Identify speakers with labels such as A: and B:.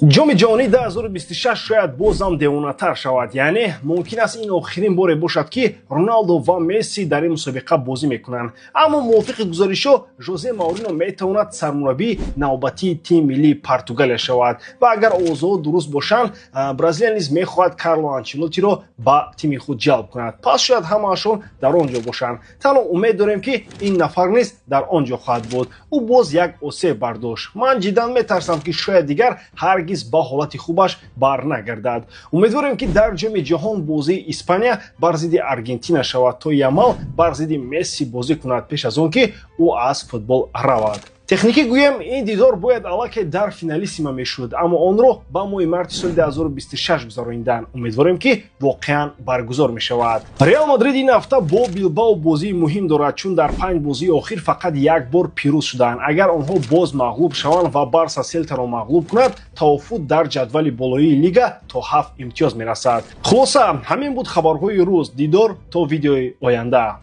A: Ҷоми ҷаҳонии 2026 шояд бозам девонатар шавад. Яъне мумкин аст, ин охирин боре бошад, ки Роналдо ва Месси дар ин мусобиқа бозӣ мекунанд. Аммо мувофиқи гузоришҳо, Жозе Мауриньо метавонад сармураббии навбатии тими миллии Португалия шавад. Ва агар овозҳо дуруст бошанд, Бразилия низ мехоҳад Карло Анчелотиро ба тими худ ҷалб кунад. Пас шояд ҳамаашон дар он ҷо бошанд. Танҳо умед дорем, ки ин нафар низ дар он ҷо хоҳад буд. Ӯ боз як осеб бардошт. Ман ҷиддан метарсам, ки шояд дигар ҳаргиз ба ҳолати хубаш барнагардад. Умедворем, ки дар Ҷоми ҷаҳон бозии Испания бар зидди Аргентина шавад, то Ямал бар зидди Месси бозӣ кунад, пеш аз он ки ӯ аз футбол равад. Техникӣ гӯем, ин дидор бояд аллакай дар финалиссима мешуд, аммо онро ба моҳи марти соли 2026 гузарониданд. Умедворем, ки воқеан баргузор мешавад. Реал Мадрид ин ҳафта бо Билбао бозии муҳим дорад, чун дар панҷ бозии охир фақат як бор пирӯз шуданд. Агар онҳо боз мағлуб шаванд ва Барса Селтаро мағлуб кунад, тафовут дар ҷадвали болоии лига то 7 имтиёз мерасад. Хулоса, ҳамин буд хабарҳои рӯз. Дидор то видеои оянда.